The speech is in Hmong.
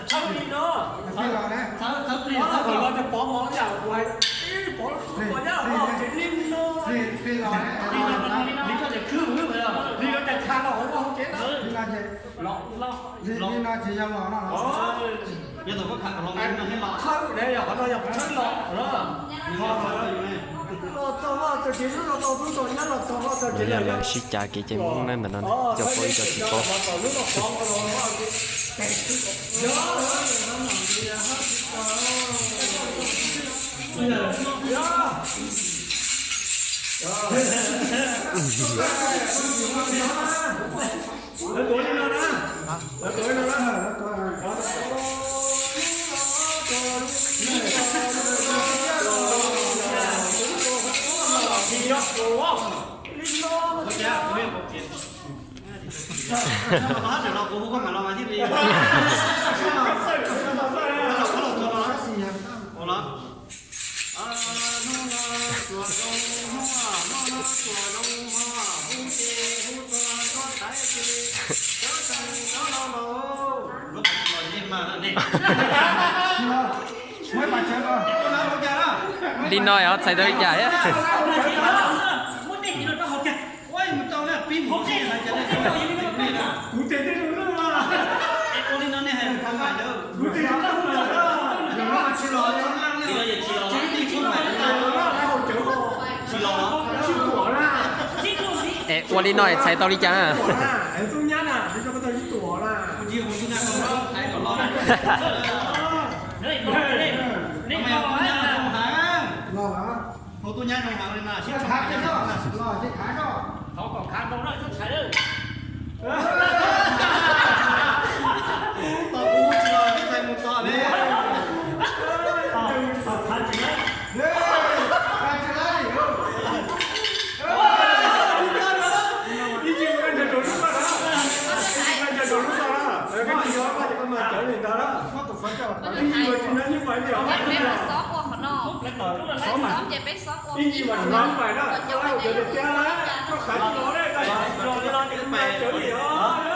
Txhawb li no. Txhawb, txhawb plig, txhawb plig. Los ces pov mov yam kuv hais, pov, pov nyab los ces li no. Plig, plig los. Li no, li no ces khwb, li no ces khav los hauv, hauv tsev na. Li no ces los, li no ces yog los no. Yog thaum koj khav kom los, li no los. Txhawb ne, yog qhov no yog txhawb los na. Los txog, los txog ces lub no tau tub tau nyab los txog, los txog ces lawv sib cav kev cai Hmoob na ntawm no, cov paub ib co tsis paub. Lawv tuav li no na. Lawv tuav li no na. Li no ho txhais tau li cas thiab? Es ua li no es txhais tau li cas? Hauv tuaj nyab zoo heev li mas sib tshua los ces khav tso. Thov kom khav zoo na, txhob tshais lawm. Tos kuv tsis los twb txhais mus tos li. Ib ncig ua tsis nyob ib nyuag ib nyuag. Xov ua qhov no, xov ces peb xov ua ib nyuag mas no pais na, cov tias koj khav tsis los, koj khav tsis los ces koj mas cawv li os.